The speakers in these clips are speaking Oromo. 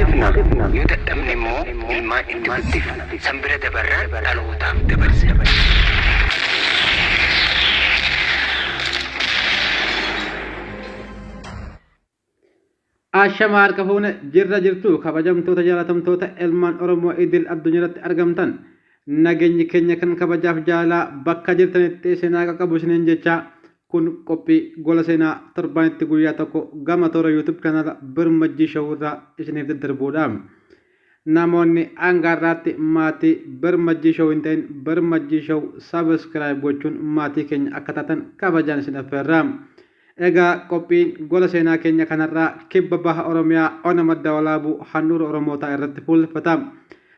guddifna. Yoo dadhabne immoo ilmaan itti guddifna. San bira dabarraan dhalootaaf dabarsina. Ashama harka fuune jirra jirtu kabajamtoota jaalatamtoota ilmaan Oromoo idil addunyaarratti argamtan nageenyi keenya kan kabajaaf jaalalaa bakka jirtanitti isin haa qaqqabu isiniin jecha kun qophii gola seenaa torbanitti guyyaa tokko gama toora YouTube channel Birmajjii Show irraa isiniif daddarbuudha. Namoonni hanga har'aatti maatii Birmajjii Show hin ta'in Birmajjii Show subscribe gochuun maatii keenya akka taatan kabajaan isin affeerra. Egaa qophiin gola seenaa keenya kanarraa kibba baha Oromiyaa ona Madda Walaabuu handhuura Oromootaa irratti fuulleffata.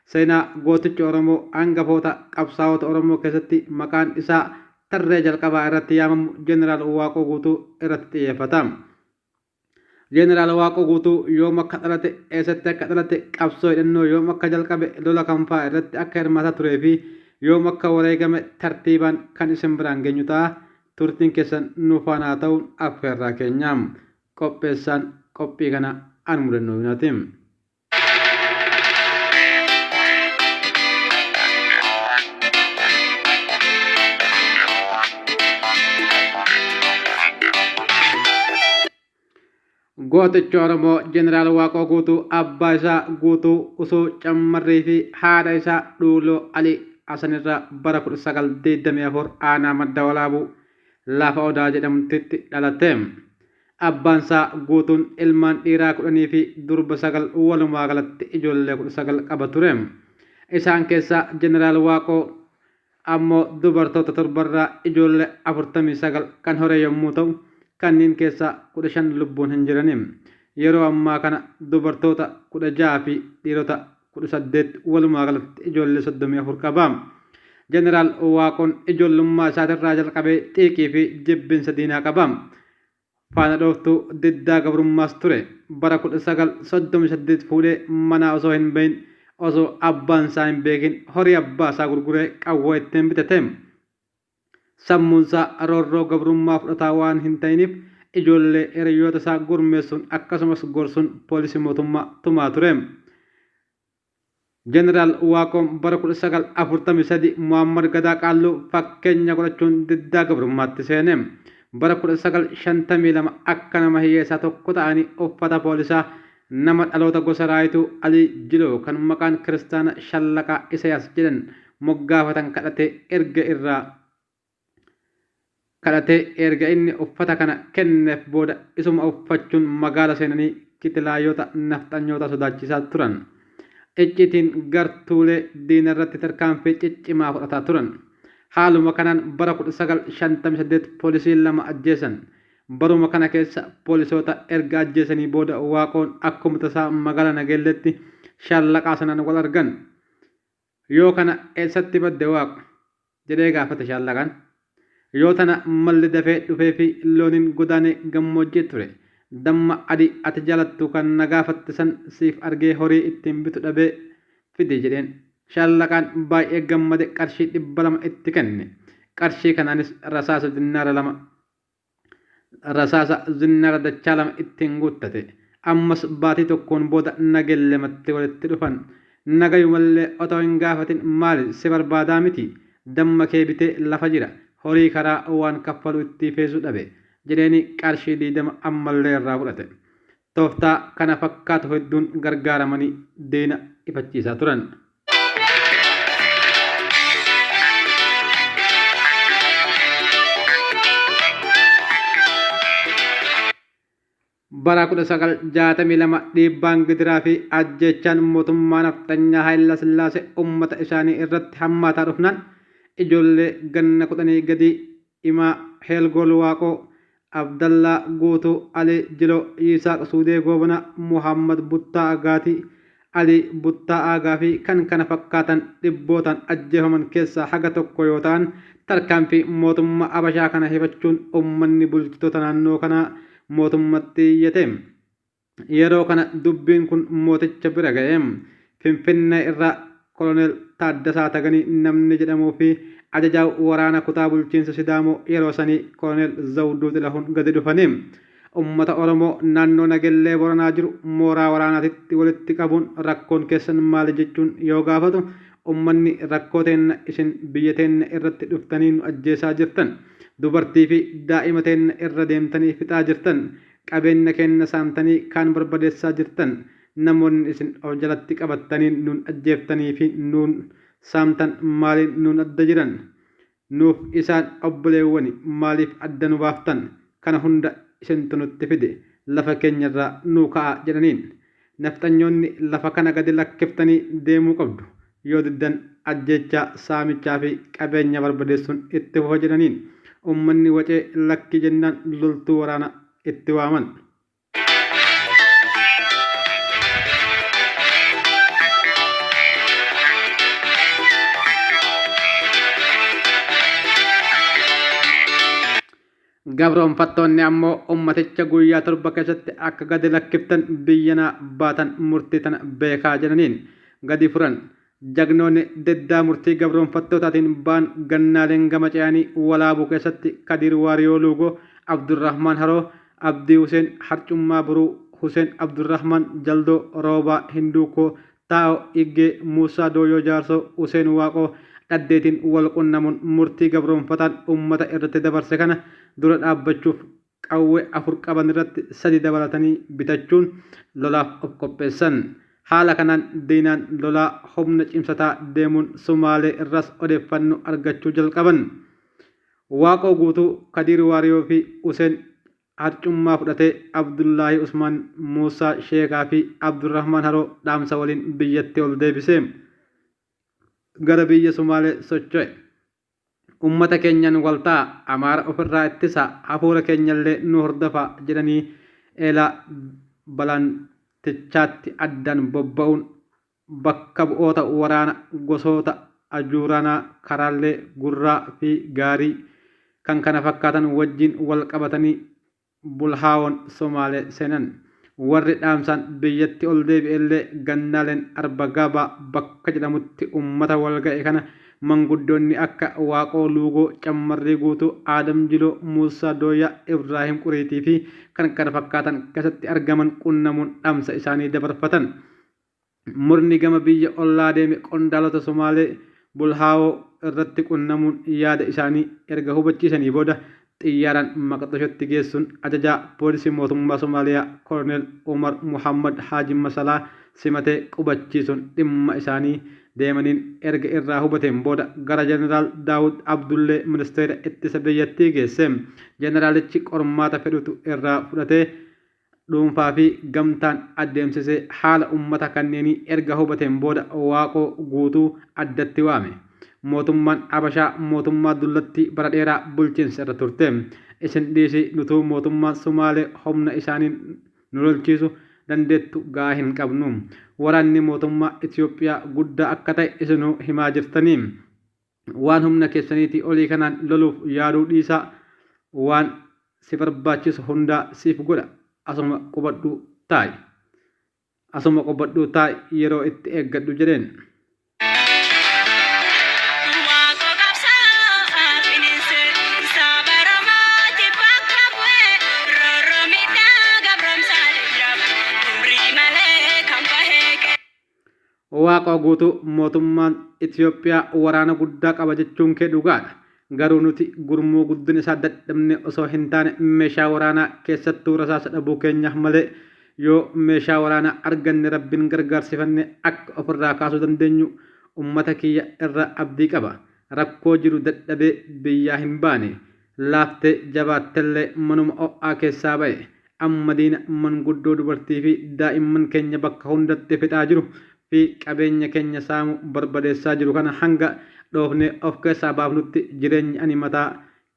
Seenaa gooticha Oromoo hangafoota qabsaa'ota Oromoo keessatti maqaan isaa tarree jalqabaa irratti yaamamu Jeneraal Waaqoo Guutuu irratti xiyyeeffata. Jeneraal Waaqoo Guutuu yoom akka dhalate, eessatti akka dhalate, qabsoo hidhannoo yoom akka jalqabe, lola kam fa'aa irratti akka hirmaataa turee fi yoom akka wareegame tartiibaan kan isin biraan geenyu ta'a. Turtiin keessan nu faana haa ta'uun affeerraa keenya. Qopheessaan qophii kana an Mudannoo Yunaati. Gootichi Oromoo Jeneraal Waaqoo Guutuu abbaa isaa Guutuu Usuu Cammarrii fi haadha isaa Dhuuloo Alii Hasanirraa bara 1924 aanaa Madda Walaabuu lafa Odaa jedhamtutti dhalate. Abbaan isaa Guutuun ilmaan dhiiraa 10 fi durba 9 walumaa galatti ijoollee 19 qaba ture. Isaan keessaa Jeneraal Waaqoo ammoo dubartoota torbarraa ijoollee 49 kan hore yommuu ta'u, kanneen keessaa 15 lubbuun hin jirani. Yeroo ammaa kana dubartoota 16 fi dhiirota 18 walumaa galatti ijoollee 34 qaba. Jeneraal Waaqoon ijoollummaa isaatirraa jalqabee xiiqii fi jibbinsa diinaa qaba. Faana dhooftuu diddaa gabrummaas ture. Bara 1938 fuudhee manaa osoo hin bahin osoo abbaan isaa hin beekin horii abbaa isaa gurguree qawwee ittiin bitate. Sammuun isaa roorroo gabrummaa fudhataa waan hin ta'iniif ijoollee hiriyoota isaa gurmeessuun akkasumas gorsuun poolisii mootummaa tumaa ture. Jeneraal Waaqoon bara 1943 Muhaammad Gadaa Qaalluu fakkeenya godhachuun diddaa gabrummaatti seene. Bara 1952 akka nama hiyyeessaa tokko ta'anii uffata poolisaa nama dhaloota gosa Raayituu Alii Jiloo kan maqaan kiristaana Shallaqaa Isayaas jedhan moggaafatan kadhatee erga irraa kadhatee erga inni uffata kana kenneef booda isuma uffachuun magaala seenanii kitilaayota nafxanyootaa sodaachisaa turan. Icciitiin gartuulee diinarratti tarkaanfii ciccimaa fudhataa turan. Haaluma kanaan bara 1958 poolisii lama ajjeesan. Baruma kana keessa poolisoota erga ajjeesanii booda Waaqoon akkuma tasaa magaala Nageelleetti shallaqaa sanaan wal argan. Yoo kana eessatti badde Waaqo? Jedhee gaafate shaallaqaan. Yoo tana malli dafee dhufeefii looniin godaanee gammoojjii ture. Damma adii ati jaalattu kan na gaafatte san siif argee horii ittiin bitu dhabee fidi jedheen. Shaallaqaan baay'ee gammade qarshii 200 itti kenne. Qarshii kanaanis rasaasa dinnaara lama rasaasa zinnaara dachaa lama ittiin guuttate. Ammas baatii tokkoon booda Nagellematti walitti dhufan. Nagayumallee otoo hin gaafatin maali si barbaadaa miti? Damma kee bitee lafa jira. Horii karaa waan kaffalu ittii feesu dhabe. Jedheenii qarshii 20 ammallee irraa fudhate. Tooftaa kana fakkaatu hedduun gargaaramanii diina ifachiisaa turan. Bara 1962 dhiibbaan gidiraa fi ajjeechaan mootummaa nafxanyaa Hayila Sillaasee uummata isaanii irratti hammaataa dhufnaan ijoollee ganna kudhanii gadii Imaa Heelgool Waaqoo, Abdallaa Guutuu, Alii Jiloo, Yisaaq Suudee Goobanaa, Muhaammad Buttaa Agaatii, Alii Buttaa Aagaa fi kkf dhibbootaan ajjeefaman keessaa haga tokko yoo ta'an, tarkaanfii mootummaa Habashaa kana hifachuun uummanni bulchitoota naannoo kanaa mootummatti iyyate. Yeroo kana dubbiin kun mooticha bira ga'e. Finfinnee irraa Koloneel Taaddasaa Tagani namni jedhamuu fi ajajaa waraana kutaa bulchiinsa Sidaamoo yeroo sanii Koloneel Zawduu Xilahuun gadi dhufani. Ummata Oromoo naannoo Nagellee Boranaa jiru mooraa waraanaatitti walitti qabuun rakkoon keessan maali jechuun yoo gaafatu, ummanni rakkoo teenna isin biyya teenna irratti dhuftanii nu ajjeesaa jirtan, dubartii fi daa'ima teenna irra deemtanii fixaa jirtan, qabeenna keenna saamtanii kaan barbadeessaa jirtan, namoonni isin of jalatti qabattanii nuun ajjeeftanii fi nuun saamtan maaliin nuun adda jiran? Nuuf isaan obboleewwani, maaliif adda nu baaftan? Kana hunda isintu nutti fide. Lafa keenyarraa nuu ka'aa jedhaniin. Nafxanyoonni lafa kana gadi lakkiftanii deemuu qabdu. Yoo diddan ajjeechaa, saamichaa fi qabeenya barbadeessuun itti fufa jedhaniin. Ummanni wacee lakkii jennaan loltuu waraana itti waaman. Gabroonfattoonni ammoo ummaticha guyyaa 7 keessatti akka gadi lakkiftan biyya naa baatan murtii tana beekaa jedhaniin gadi furan. Jagnoonni diddaa murtii gabroonfattootaatiin ba'an Gannaaleen gama ce'anii Walaabuu keessatti Kadiir Waariyoo Luugoo, Abdurrahmaan Haroo, Abdii Huseen, Harcummaa Boruu, Huseen Abdurrahmaan Jaldoo, Roobaa Hinduukoo, Taa'oo Iggee, Muusaa Dooyoo Jaarsoo, Huseen Waaqoo Dhaddeetiin wal qunnamuun murtii gabroonfataan ummata irratti dabarse kana dura dhaabbachuuf qawwee 4 qaban irratti 3 dabalatanii bitachuun lolaaf of qopheessan. Haala kanaan diinaan lolaa humna cimsataa deemuun Sumaalee irraas odeeffannoo argachuu jalqaban. Waaqoo Guutuu, Kadiir Waariyoo fi Huseen Harcummaa fudhatee Abdullaahii Usmaan, Muusaa Sheekaa fi Abdurrahmaan Haroo dhaamsa waliin biyyatti ol deebise. Gara biyya Sumaalee socho'e. Ummata keenyan wal ta'aa, Amaara ofirraa ittisaa, hafuura keenyallee nu hordofaa jedhanii Eelaa Balaantichaatti addaan bobba'uun bakka bu'oota waraana gosoota Ajuuraanaa, Karaallee, Gurraa fi Gaarii kkf wajjin wal qabatanii Bulhaawoon Somaalee seenan. Warri dhaamsaan biyyatti ol deebi'ellee Gannaaleen Arbagaabaa bakka jedhamutti ummata walga'e kana manguddoonni akka Waaqoo Luugoo, Cammarrii Guutuu, Aadam Jiloo, Muussaa Dooyyaa, Ibraahim Quriitii fi kkf keessatti argaman qunnamuun dhaamsa isaanii dabarfatan. Murni gama biyya ollaa deeme qondaalota Somaalee Bulhaawoo irratti qunnamuun yaada isaanii erga hubachiisanii booda xiyyaaraan Maqdashotti geessuun ajajaa poolisii mootummaa Somaaliyaa Koloneel Umar Muhammad Haaji Masalaa simatee qubachiisuun dhimma isaanii deemaniin erga irraa hubateen booda gara Jeneraal Daawud Abdullee ministeera ittisa biyyattii geesse. Jeneraalichi qormaata fedhutu irraa fudhatee dhuunfaa fi gamtaan adeemsisee haala ummata kanneenii erga hubateen booda Waaqoo Guutuu addatti waame. Mootummaan Habashaa mootummaa dullattii bara dheeraa bulchiinsa irra turte. Isin dhiisii nutuu mootummaan Sumaalee humna isaaniin nu lolchiisu dandeettu ga'aa hin qabnu. Waraanni mootummaa Itoophiyaa guddaa akka ta'e isinuu himaa jirtanii. Waan humna keessaniitii olii kanaan loluuf yaaduu dhiisaa, waan si barbaachisu hundaa siif godha, asuma qubadhuu taa'i. Asuma qubadhuu taa'i yeroo itti eeggadhu jedheen. Waaqoo qabsaa'aa finiinse saba Oromootiif bakka bu'e roorroo miidhaa gabroomsaa diddaaf umrii malee kan bahee qe'ee. Waaqoo Guutuu mootummaan Itiyoophiyaa waraana guddaa qaba jechuun kee dhugaadha. Garuu nuti gurmuu guddina isaa dadhabnee osoo hin taane meeshaa waraanaa keessattuu rasaasa dhabuu keenyaaf malee yoo meeshaa waraanaa arganne Rabbiin gargaarsifanne akka ofirraa kaasuu dandeenyu ummata kiyya irraa abdii qaba. Rakkoo jiru dadhabee biyyaa hin baane. Laaftee jabaattellee manuma o'aa keessaa ba'e. Amma diina manguddoo, dubartii fi daa'imman keenya bakka hundatti fixaa jiru fi qabeenya keenya saamu barbadeessaa jiru kana hanga dhoofnee of keessaa baafnutti jireenyi ani mataa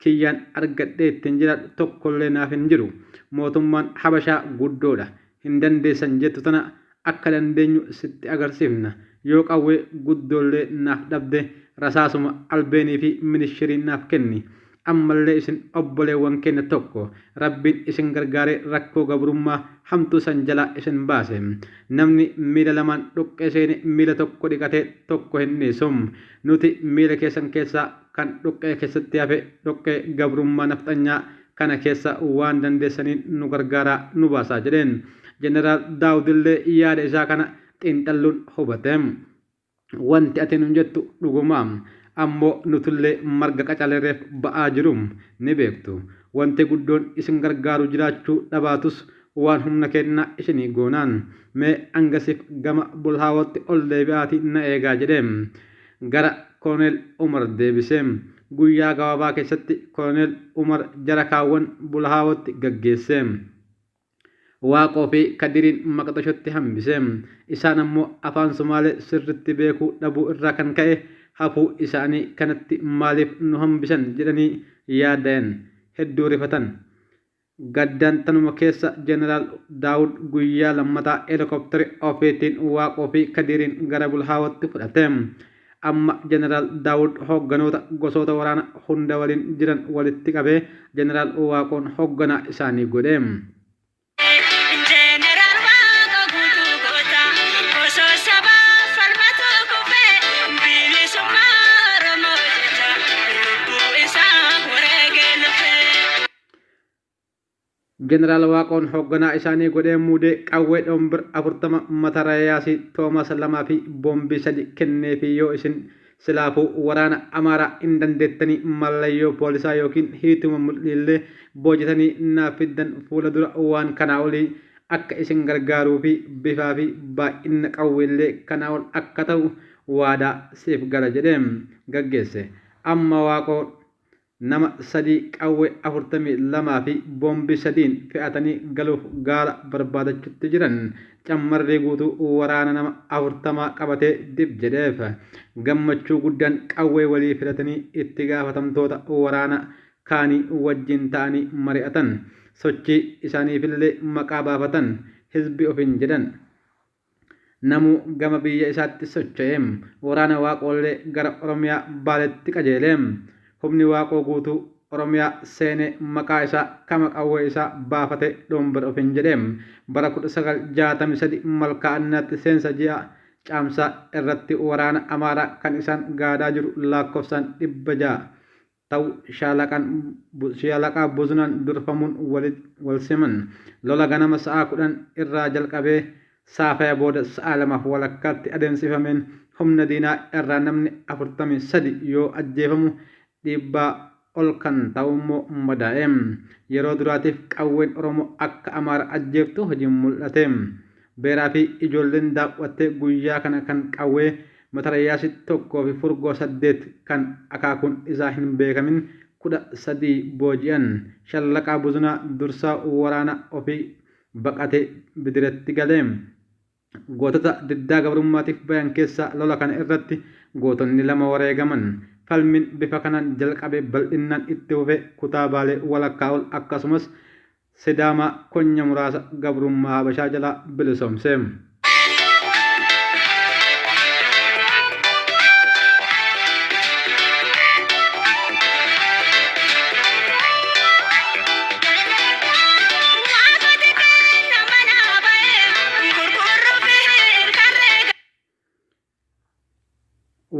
kiyyaan argadhee ittiin jiraadhu tokkollee naaf hin jiru. Mootummaan Habashaa guddoodha. Hin dandeessan jettu tana akka dandeenyu sitti agarsiifna. Yoo qawwee guddoollee naaf dhabde rasaasuma albeenii fi minishirii naaf kenni. Ammallee isin obboleewwan keenna tokko. Rabbiin isin gargaaree rakkoo gabrummaa hamtuu san jalaa isin baase. Namni miila lamaan dhoqqee seene miila tokko dhiqatee tokko hin dhiisu. Nuti miila keessan keessaa kan dhoqqee keessatti hafe dhoqqee gabrummaa nafxanyaa Kana keessa waan dandeessaniin nu gargaaraa nu baasaa jedheen. Jeneraal Daawudillee yaada isaa kana xiinxalluun hubate. Wanti ati nun jettu dhuguma. Ammoo nutullee marga qacalereef ba'aa jiru ni beektu. Wanti guddoon isin gargaaru jiraachuu dhabaatus waan humna kennaa isinii goonaan. Mee angasiif gama Bulhaawootti ol deebi'aatii na eegaa jedhe. Gara Koloneel Umar deebise. Guyyaa gabaabaa keessatti Koloneel Umar jara kaawwan Bulhaawootti gaggeesse. Waaqoo fi Kadiriin Maqdashotti hambise. Isaan ammoo afaan Sumaalee sirritti beekuu dhabuu irraa kan ka'e hafuu isaanii kanatti maaliif nu hambisan jedhanii yaadayan. Hedduu rifatan. Gaddaan tanuma keessa Jeneraal Daawud guyyaa lammataa helikopteri ofiitiin Waaqoo fi Kadiriin gara Bulhaawootti fudhate. Amma Jeneraal Daawud hoogganoota gosoota waraana hunda waliin jiran walitti qabee Jeneraal Waaqoon hoogganaa isaanii godhe. Jeneraal Waaqoo Guutuu goota osoo sabaa falmatuu kufee bilisummaa Oromoo jecha lubbuu isaa wareegee lufee. Jeneraal Waaqoon hoogganaa isaanii godhee muudee qawwee dhombir 40 matarayaasii Toomas 2 fi boombii 3 kenneefii yoo isin silaafuu waraana Amaaraa hin dandeettanii mallayyoo poolisaa yookiin hiituma mul'iillee boojitanii naaf fiddan fuula dura waan kanaa olii akka isin gargaaruu fi bifaa fi baay'ina qawweellee kanaa ol akka ta'u waadaa siif gala jedhee gaggeesse. Amma Waaqoo nama 3 qawwee 42 fi boombii 3n fe'atanii galuuf gaala barbaadachutti jiran. Cammarrii guutuu waraana nama 40 qabatee dib jedheef. Gammachuu guddaan qawwee walii filatanii itti gaafatamtoota waraana kaanii wajjin ta'anii mari'atan. Sochii isaaniifillee maqaa baafatan. Hizbi ofiin jedhan. Namuu gama biyya isaatti socho'e. Waraana Waaqoollee gara Oromiyaa Baaletti qajeele. Humni Waaqoo Guutuu Oromiyaa seenee maqaa isaa kama qawwee isaa baafate dhombir ofiin jedhe. Bara 1963 Malkaa Annaatti seensa ji'a Caamsaa irratti waraana Amaaraa kan isaan gaadaa jiru lakkoofsaan 600 ta'u shaalaqaa Buzunaan durfamuun wal siman. Lola ganama sa'a 10 irraa jalqabee saafaya booda sa'a 2:30tti adeemsifameen humna diinaa irraa namni 43 yoo ajjeefamu 100 ol kan ta'u immoo madaa'e. Yeroo duraatiif qawween Oromoo akka Amaara ajjeeftu hojiin mul'ate. Beeraa fi ijoolleen daawwattee guyyaa kana kan qawwee matarayyaasii 1 fi furgoo 8 kan akaakuun isaa hin beekamin 13 booji'an. Shallaqaa Buzunaa dursaa waraana ofii baqatee Bidiretti gale. Gootota diddaa gabrummaatiif bayan keessaa lola kana irratti gootonni 2 wareegaman. Falmiin bifa kanaan jalqabe bal'innaan itti fufee kutaa Baalee walakkaa ol akkasumas Sidaamaa konya muraasa gabrummaa Habashaa jalaa bilisoomse. Waaqoti kenna manaa ba'ee gurguruu fi karree.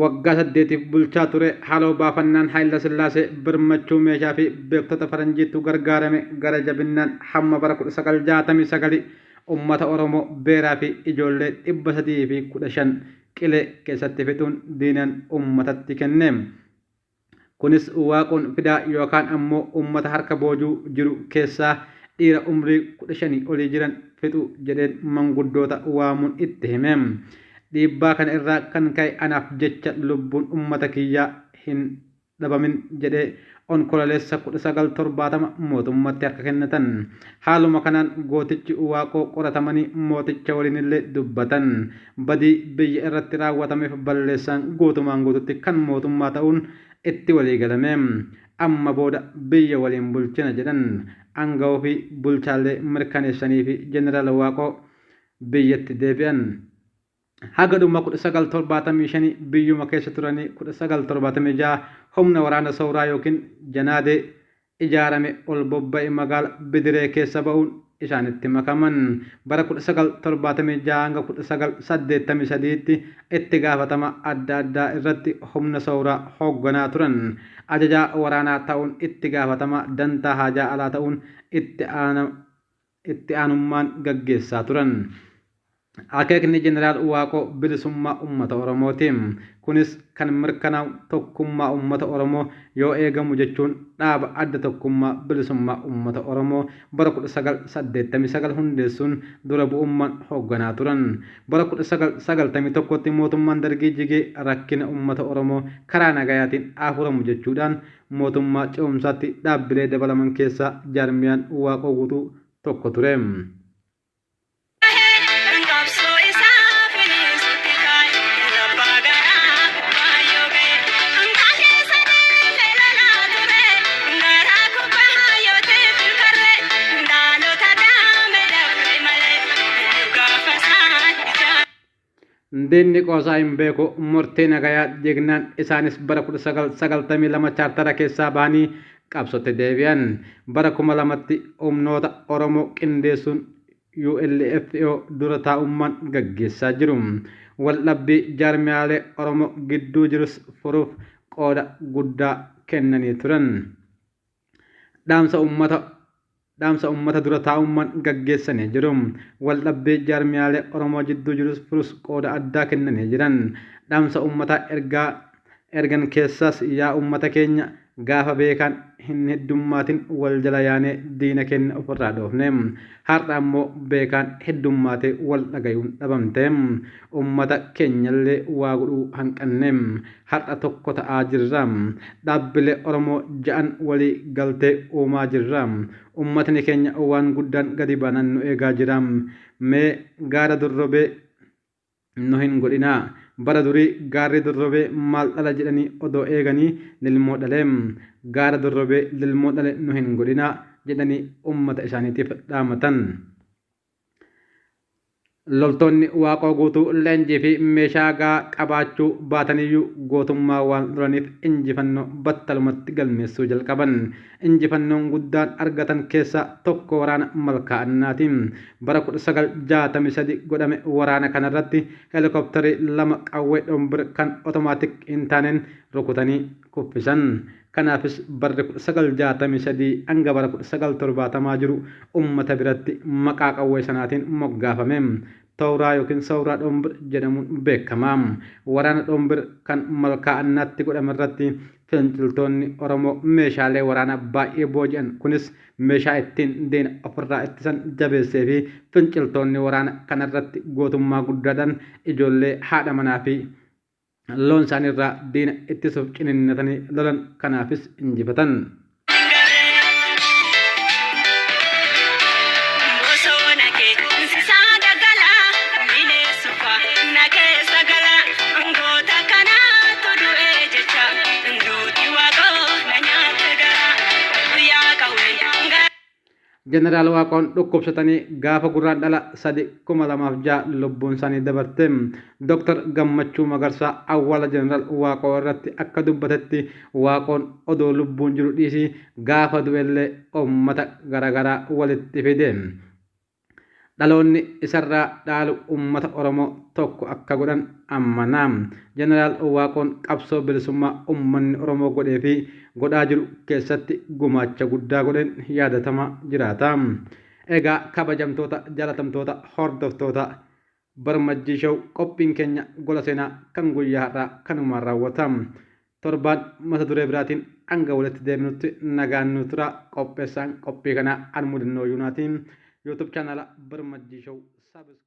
Waggaa 8f bulchaa ture haaloo baafannaan Haayila Sillaasee birmachuu meeshaa fi beektota faranjiitu gargaarame gara jabinnaan hamma bara 1969 ummata Oromoo beeraa fi ijoollee 315 qilee keessatti fixuun diinan ummatatti kenne. Kunis Waaqoon fidaa yookaan ammoo ummata harka boojuu jiru keessaa dhiira umrii 15 olii jiran fixu jedheen manguddoota waamuun itti hime. Dhiibbaa kana irraa kan ka'e anaaf jecha lubbuun ummata kiyyaa hin dhabamin jedhee Onkololeessa 1970 mootummatti harka kennatan. Haaluma kanaan gootichi Waaqoo qoratamanii mooticha waliinillee dubbatan. Badii biyya irratti raawwatameef balleessaan guutumaan guututti kan mootummaa ta'uun itti walii galame. Amma booda biyya waliin bulchina jedhan. Aangawoo fi bulchaallee mirkaneessanii fi Jeneraal Waaqoo biyyatti deebi'an. Haga dhuma 1975 biyyuma keessa turanii 1976 humna waraana Sowraa yookiin Janaadee ijaarame ol bobba'e magaala Bidiree keessa ba'uun isaanitti makaman. Bara 1976 hanga 1983tti itti gaafatama adda addaa irratti humna sowraa hoogganaa turan. Ajajaa waraanaa ta'uun itti gaafatama dantaa haajaa alaa ta'uun itti aanummaan gaggeessaa turan. Akeekni Jeneraal Waaqoo bilisummaa uummata Oromooti. Kunis kan mirkanaa'u tokkummaa uummata Oromoo yoo eegamu jechuun dhaaba Adda Tokkummaa Bilisummaa Uummata Oromoo bara 1989 hundeessuun dura bu'ummaan hoogganaa turan. Bara 1991tti mootummaan Dargii jigee rakkina uummata Oromoo karaa nagayaatiin haa furamu jechuudhaan mootummaa ce'umsaatti dhaabbilee dabalaman keessaa jaarmiyaan Waaqoo Guutuu tokko ture. Qabsoo isaa finiinsutti kaa'e abbaa garaa kubbaa ga'e. Kaleessa deemee lolaa ture garaa kubbaa yoo ta'e karree dhaloota daame dabre malee gaafa isaan ijaa. Diinni qoosaa hin beeku murtii nagayaa diignaan isaanis bara 1992 chaartara keessaa bahanii qabsootti deebi'an. Bara 2000tti humnoota Oromoo qindeessuun ULFO dura taa'ummaan gaggeessaa jiru. Waldhabbii jaarmiyaalee Oromoo gidduu jirus furuuf qooda guddaa kennanii turan. Dhaamsa uummata dhaamsa uummata dura taa'ummaan gaggeessanii jiru. Waldhabbii jaarmiyaalee Oromoo jidduu jirus furus qooda addaa kennanii jiran. Dhaamsa uummataa ergaa ergan keessaas yaa uummata keenya gaafa beekaan hin heddummaatin wal jala yaanee diina keenya ofirraa dhoofne. Har'a ammoo beekaan heddummaatee wal dhagayuun dhabamte. Uummata keenyallee waa godhuu hanqanne. Har'a tokko ta'aa jirra. Dhaabbilee Oromoo ja'an walii galtee uumaa jirra. Uummatni keenya waan guddaan gadi baanaan nu eegaa jira. Mee gaara dorrobee nu hin godhinaa. Bara durii gaarri dorrobee maal dhala jedhanii odoo eeganii lilmoo dhale. Gaara dorrobee lilmoo dhale nu hin godhinaa jedhanii uummata isaaniitiif dhaamatan. Loltoonni Waaqoo Guutuu leenjii fi meeshaa gahaa qabaachuu baataniyyuu gootummaa waan lolaniif injifannoo battalumatti galmeessuu jalqaban. Injifannoon guddaan argatan keessaa tokko waraana Malkaa Annaati. Bara 1963 godhame waraana kanarratti helikoptarii 2 qawwee dhombir kan otomaatik hin taaneen rukutanii kuffisan. Kanaafis barri 1963 hanga bara 1970 jiru uummata biratti maqaa qawwee sanaatiin moggaafame. Tooraa yookiin Sawraa Dhombir jedhamuun beekama. Waraana Dhombir kan Malkaa Annaatti godhame irratti finciltoonni Oromoo meeshaalee waraanaa baay'ee booji'an. Kunis meeshaa ittiin diina ofirraa ittisan jabeessee fi finciltoonni waraana kanarratti gootummaa guddaadhaan ijoollee haadha manaa fi loon isaaniirraa diina ittisuuf ciniinnatanii lolan kanaafis injifatan. Bosona kee sisaa daggala bineensuma na keessa gala goota kanaatu du'ee jecha duuti waaqoo na nyaate gara guyyaa qawween gara. Jeneraal Waaqoon dhukkubsatanii gaafa Gurraandhala 3, 2006 lubbuun isaanii dabarte. Dr. Gammachuu Magarsaa awwaala Jeneraal Waaqoo irratti akka dubbatetti Waaqoon odoo lubbuun jiru dhiisii gaafa du'ellee uummata garaagaraa walitti fide. Dhaloonni isarraa dhaalu uummata Oromoo tokko akka godhan amana. Jeneraal Waaqoon qabsoo bilisummaa uummanni Oromoo godhee fi godhaa jiru keessatti gumaacha guddaa godheen yaadatama jiraata. Egaa kabajamtoota jaalatamtoota hordoftoota Barmajjii Show qophiin keenya gola seenaa kan guyyaa har'aa kanumaan raawwata. Torbaan mata duree biraatiin hanga walitti deebinutti nagaan nu tura. Qopheessaan qophii kanaa an mudannoo yuunaatiin. YouTube chaanala Barmajjii Show subscribe.